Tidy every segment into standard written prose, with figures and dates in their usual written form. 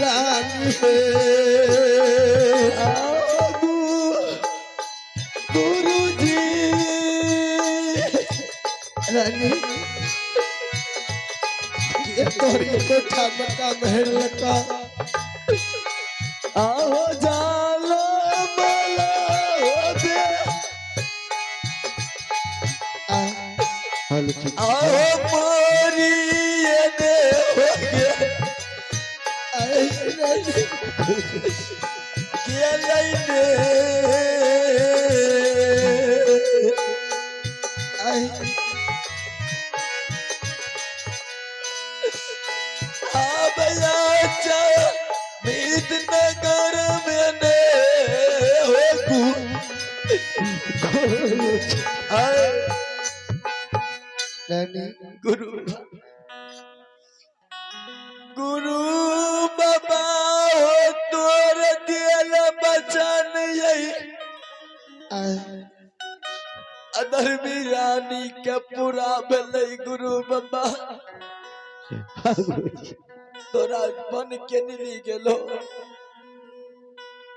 रानी हे गुरुजी रानी ये तोहरी कोठा मका महल लका आहो जाला मला हो दे आ हेलो ठीक आहो मोरी ये दे हो गे आए रानी के लैने आए आबया चा मीत नगर में ने हो गु आए रानी गुरु गुरु बाबा हो तोर दियल बचन यही आए अधर्मी रानी के पूरा भेलै गुरु बाबा तोरा बन के मिली गेलो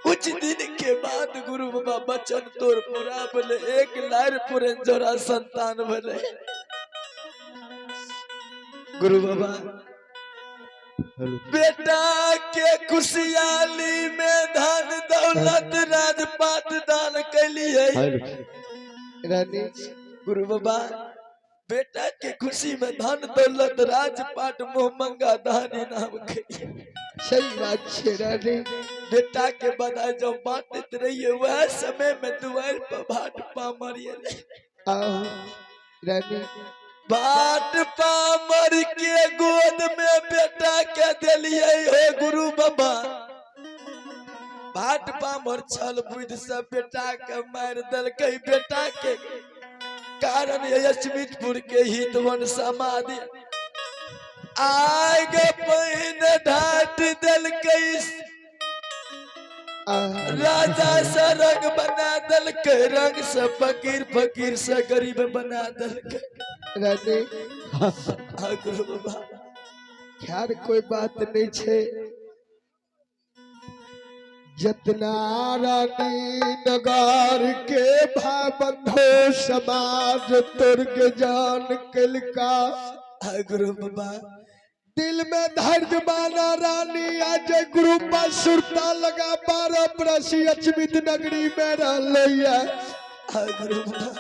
कुछ दिन के बाद गुरु बाबा बचन तोर पूरा भेलै एक लार पुरन जोड़ा संतान भेलै गुरु बाबा हेलो बेटा के खुशहाली में धन दौलत राजपाट दान कैलिए हेलो रानी गुरु बाबा बेटा के खुशी में धन दौलत राजपाट मुंह मंगा दान इनाम कैलिए सही बात छे रानी बेटा के बधाई जब बांटते रहिए वह समय में दुआर पर भाट पामर एलै आओ रानी बाट पामर के गोद में बेटा के देलिए हो गुरु बाबा बाट पामर छल बुद्धि से बेटा के मारि देलकै बेटा के कारण यशमितपुर के हितवन समाधि आग पानि ढाट देलकै आ राजा से रंग बना देलकै रंग से फकीर फकीर से गरीब बना देलकै रानी आ गुरु बाबा खैर कोई बात नहीं छे जितना रानी नगार के भाई बंधो समाज तुर्ग जान कलका आ गुरु बाबा दिल में धैर्य माना रानी आज गुरु पर सुरता लगा 12 बरस अचमित नगरी में रह आ गुरु बाबा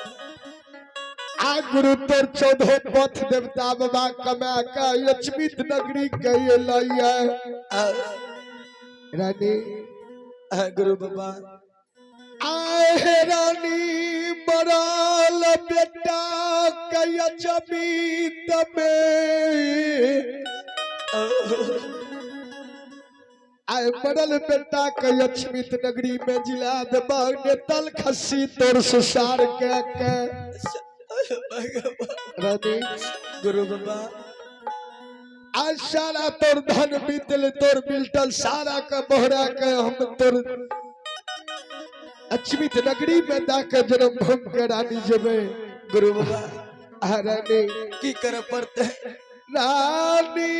आ गुरु तोर 14 पथ देवता बाबा कमा का अचमित नगरी के लैया आ रानी आ गुरु बाबा आए हे रानी मराल बेटा के अचमित में आए मरल बेटा के अचमित नगरी में जिला देबा ने तल खस्सी तोर सुसार के के रानी गुरु बाबा आज सारा तोर धन बीतल तोर बिलटल सारा के बोहरा के हम तोर अचमित नगरी में दाके जन्म भूम के रानी जेबे गुरु बाबा आ रानी की करे पड़ते रानी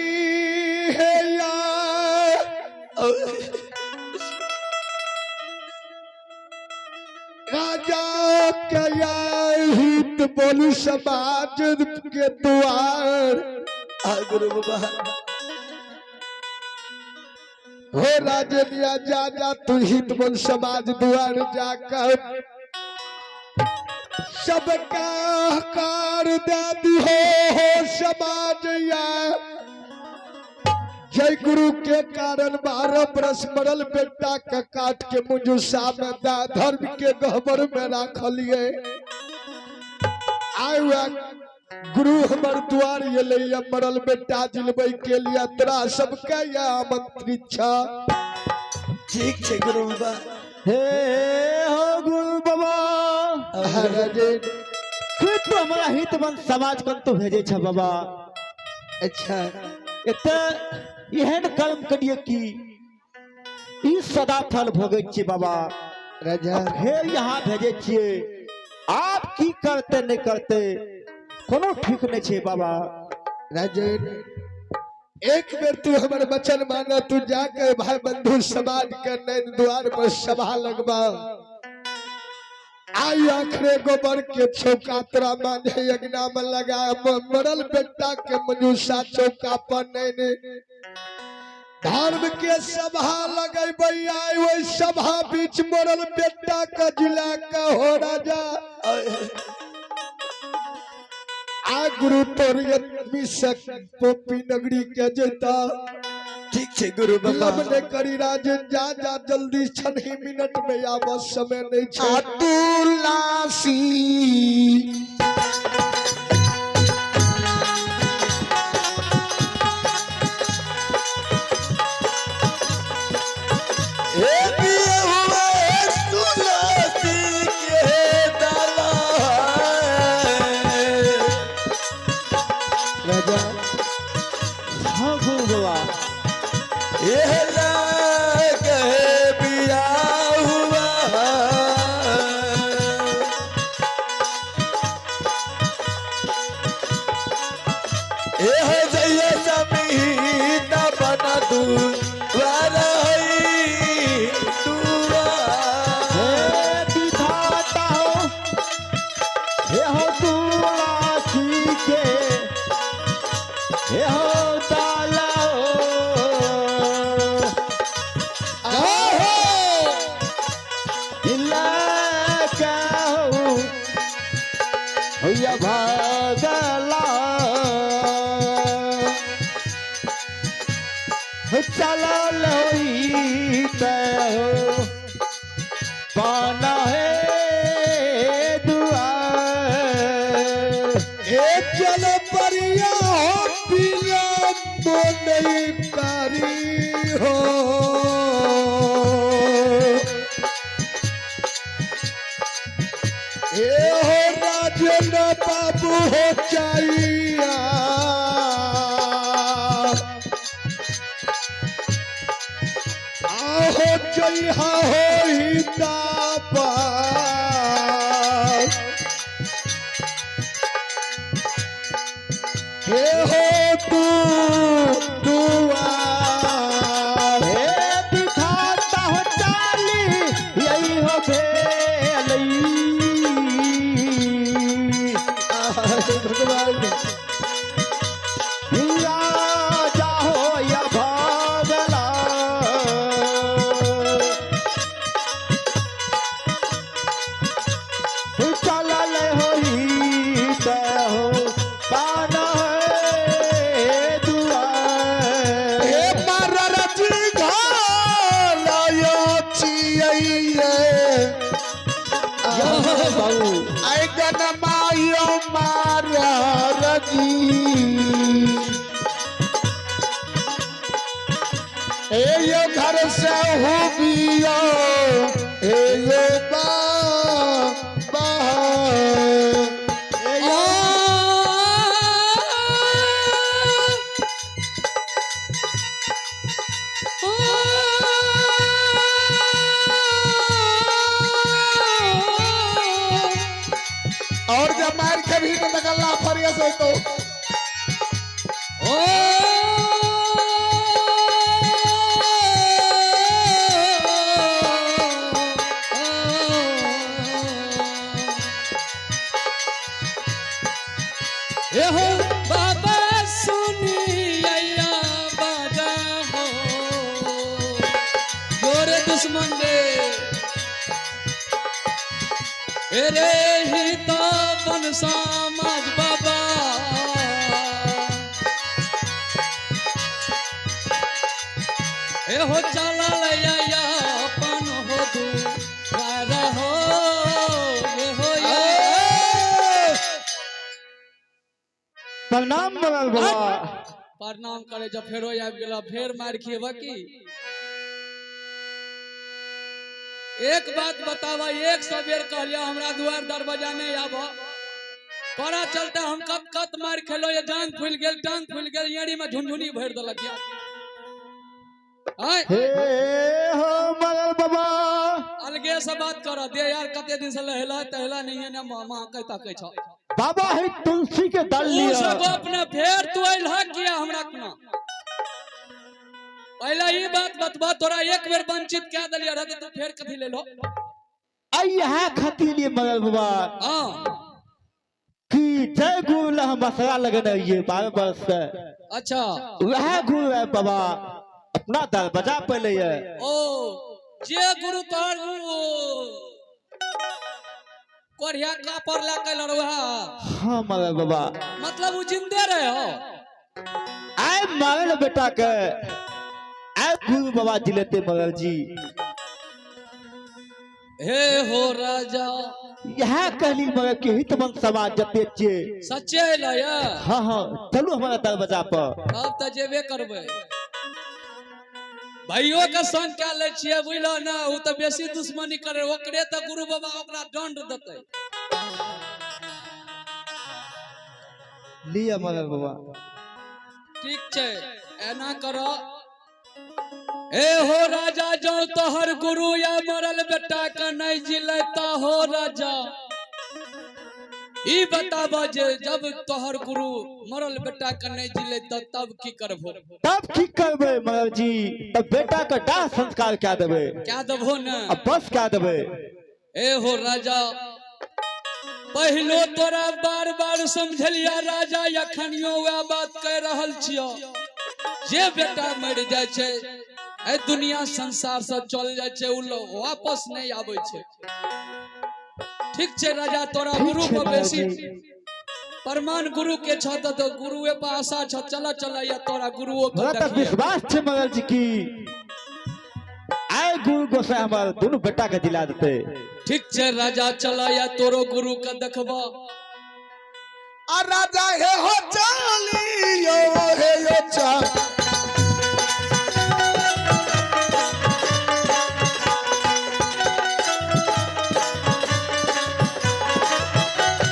है या राजा के या हित बोलू समाज के द्वार आ गुरु बाबा हो राजे दिया जा जा तू हित बोल समाज द्वार जाकर सबका कार दे दी हो समाज या जय गुरु के कारण 12 बरस मरल बेटा के काट के मुंजुसा में दा धर्म के गहबर में राखलिए आए हुआ गुरु हमर द्वार एलै मरल बेटा जिलबै के लिए तोरा सबके या आमंत्रित छ। ठीक छै गुरु बाबा। हे हो गुरु बाबा। राजे खुद तो हमारा हित मन समाज कन तो भेजे छ बाबा। अच्छा एते एहन कर्म करिए कि ई सदा फल भोगै छी बाबा। राजा फेर यहाँ भेजे छियै आप की करते नहीं करते कोनो ठीक नहीं छे बाबा। राजन एक बेर तू हमर वचन माना, तू जाके भाई बंधु समाज के नैन द्वार पर सभा लगबा। आई आखरे गोबर के चौका तोरा मांझे अग्ना में लगा, मरल बेटा के मनुष्य चौका पर नैने धर्म के सभा लगेबै। आई ओहि सभा बीच मरल बेटा के जिला के हो राजा। आ गुरु तोर यत्मी से पोपी नगरी के जेता। ठीक छै गुरु बाबा। विलम्ब नहीं करी राजन, जा जा जल्दी, क्षण ही मिनट में आब, समय नहीं छै। तुलसी हे बिहुआ तुलसी के दला। राजा। हाँ गुरु बाबा। ये लगे बिया हुआ। एह जय समीता बना दू हे विधाता हो, हे हो तुलसी के, हे हो दाला हो। आहो। लगा हो, होया भागला। चलल होई ते हो पाना है दुआ। ए चल परिया हो पिया मोनई कारी हो। ए हो राजन बाबू हो चाहिया, आहो जइहा हो हिताबा। हे हो तू दुआ। हे विधाता हो चाली यही हो भेलई। भगवान। राजा हो या भागला। चलल होई ते हो पाना है दुआ। हे महाराज घालयो चियैये। बाबू। आई गन मायो महाराज ए यो घर से हो बियो ए यो बा बा। और जब मार के भी न निकलना फरिया से तो हो बाबा सुनिया बाजा हो जोरे दुश्मन रे रे ही तो बन समाज बाबा। ए हो चला लया अपन हो दू हो ए हो या। प्रणाम बगल बाबा। प्रणाम करे जब फेरो आबि गेल, फेर मार खिएब की? एक बात बतावा, 100 बेर कहलिया हमरा दुआर दरवाजा नहीं आब, तोरा चलते हम कत कत मार खेलो, ये जान फूल गेल, टांग फूल गेल, एड़ी में झुनझुनी भरि देलक या। आय। हे हो मगल बाबा। अलगे से बात कर दे यार, कते दिन से लहेला तहला नहीं है ने मामा कह तकै छ। बाबा है तुलसी के दल उ लिया। सब अपने फेर तू अइलह किया हमरा कोना? पहले ई बात बतबा, तोरा एक बेर वंचित कए देलियै रह, तू फेर कथी लेलो? आ इएह खातिर लिए मरल बाबा। हाँ। कि जय गुरु ला हम असरा लगने रहिए 12 वर्ष से। अच्छा। वह गुरु है बाबा अपना दरवाजा पे ले है। ओ जे गुरु तोहर उ कोढ़िया कापर ला के लड़वा? हाँ मरल बाबा। मतलब उ जिंदे रहे हो? आए मारल बेटा के आए गुरु बाबा जिलेते मरल जी। हे हो राजा। यह कहली मगर कि हित मन समाज जते छे। सच्चे अइलो या? हाँ हाँ, चलू हमारा दरवाजा पर। तब तऽ जेबे करबै, भाइयो के संग कए लै छियै, बुझलो ने? ओ तऽ बेसी दुश्मनी करे, ओकरे तऽ गुरु बाबा ओकरा दंड देतै। लिया मगर बाबा। ठीक छै, एना करो। ए हो राजा, जो तोहर गुरु या मरल बेटा के नहीं जिले त हो राजा, ई बताब जे जब तोहर गुरु मरल बेटा के नहीं जिले त तब की करबो? तब की करबै मगर जी? तब बेटा के दाह संस्कार क्या देबै। क्या देबो ने? अब बस क्या देबै। ए हो राजा, पहिलो तोरा बार बार समझलिया राजा, अखनियो वएह बात कह रहल छियो, जे बेटा मरि जाइ छै, एहि दुनिया संसार से चल जाइ छै, उ लोग वापस नहि आबै छै। ठीक छै राजा, तोरा ठीक गुरु छै पर महाराज बेसी जी। प्रमाण गुरु के छ तऽ गुरुए पर आशा छ। चल चल या तोरा गुरुओ के हमरा तऽ देखिए। विश्वास छै मगर जी की आय गुरु गोसाई हमर दुनू बेटा के दिला देते। ठीक छै राजा, चल या तोरो गुरु के देखबो। आ राजा हे हो चलियो हे यो चल।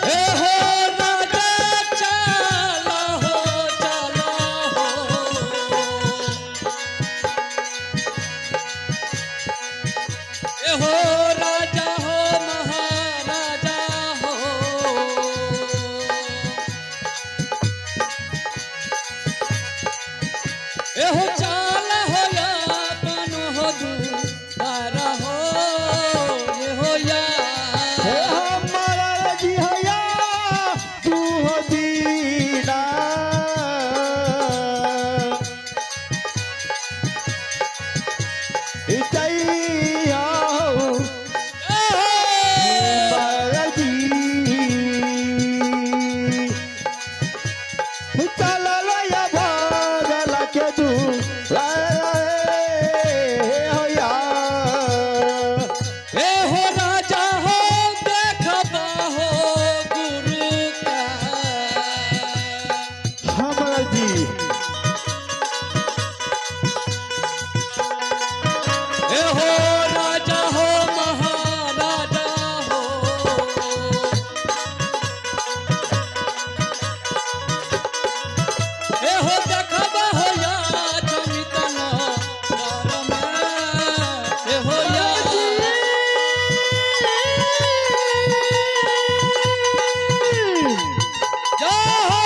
हे हो राजा, चल हो चल हो। ए हो राजा हो महाराजा हो। ए हो चाल हो या अपन हो दुआर हो, ए हो या। हे हमारा जी हया तू हो दीना इतैया हो महाराज जी चलल या भागल के तू होया। ए हो राजा हो, देखबा हो गुरु का। हमारा जी। ए हो राजा हो महाराजा हो। ए हो देखबा हो या चमितन घर में, ए हो या। जय हो।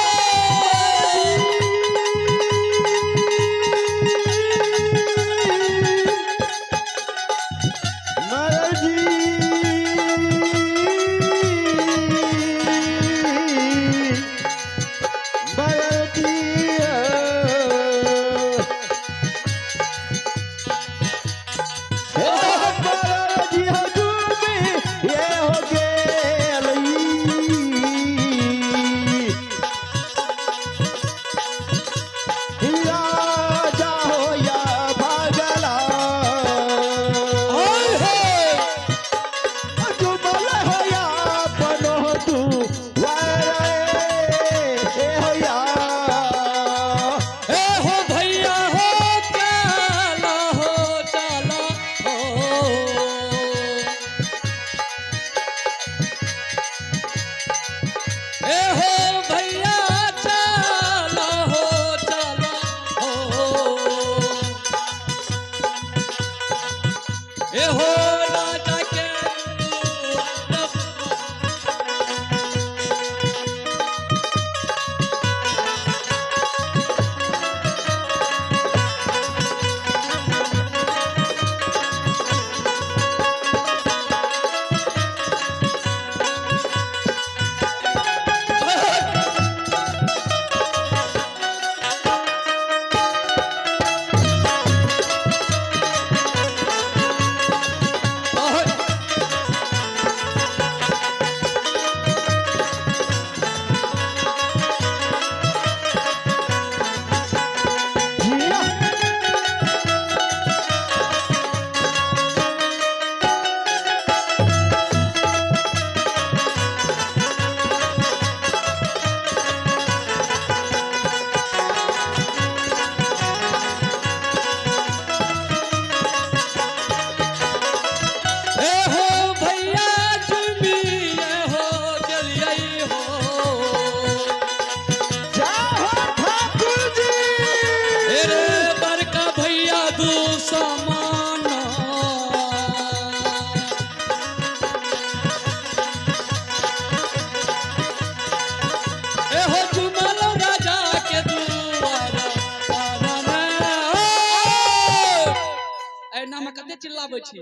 एना में कते चिल्लाबै छी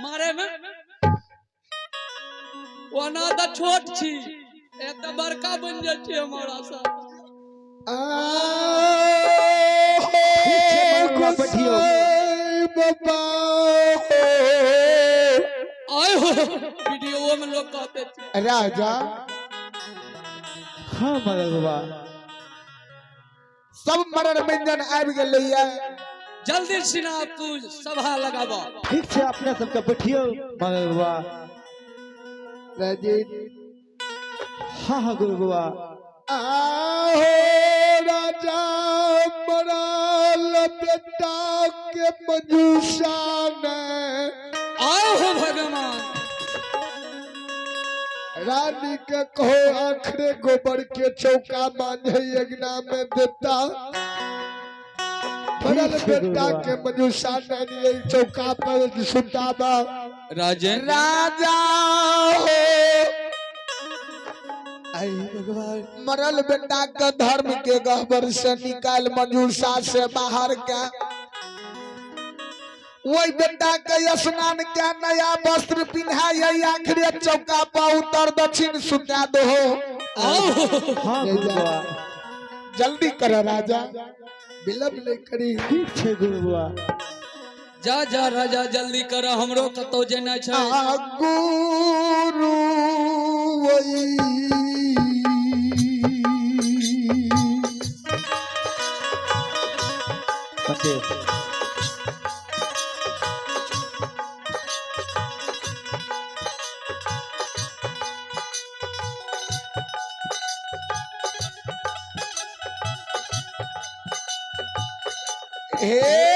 मारे में। ओना तऽ छोट छी, एते बड़का बनि जाइ छी हमारा सब। ठीक छै मगर बाबा, बैठियौ। बाबा। आय हो, वीडियो में लोग कहते छै। राजा। हाँ मगर बाबा। सब मरण व्यंजन आबि गेलैया। जल्दी सिना तू सभा लगाबा। ठीक छै, अपने सबके बैठियौ मगर बाबा। राजीव। हाँ हाँ गुरु बाबा। आहो राजा, मरल बेटा के मंजूषा ने आय हो भगवान। रानी के कहो आखिरे गोबर के चौका बांधे अगना में देता। मरल ठीक छै गुरु बेटा बाबा। के मंजूषा ने चौका पर सुताबा। राजेंद्र। राजा हो। आई भगवान। मरल बेटा के धर्म के गहबर से निकाल मंजूषा से बाहर के वही बेटा के स्नान के नया वस्त्र पिन्हाय आखिरी चौका पर उत्तर दक्षिण सुता दो। आओ। हाँ गुरु बाबा। जल्दी कर राजा। विलंब नहीं करी। ठीक छै गुरु बाबा। जा जा राजा, जल्दी कर, हमरो कतौ जेनाइ छै। आ गुरु वही पंडित। हे।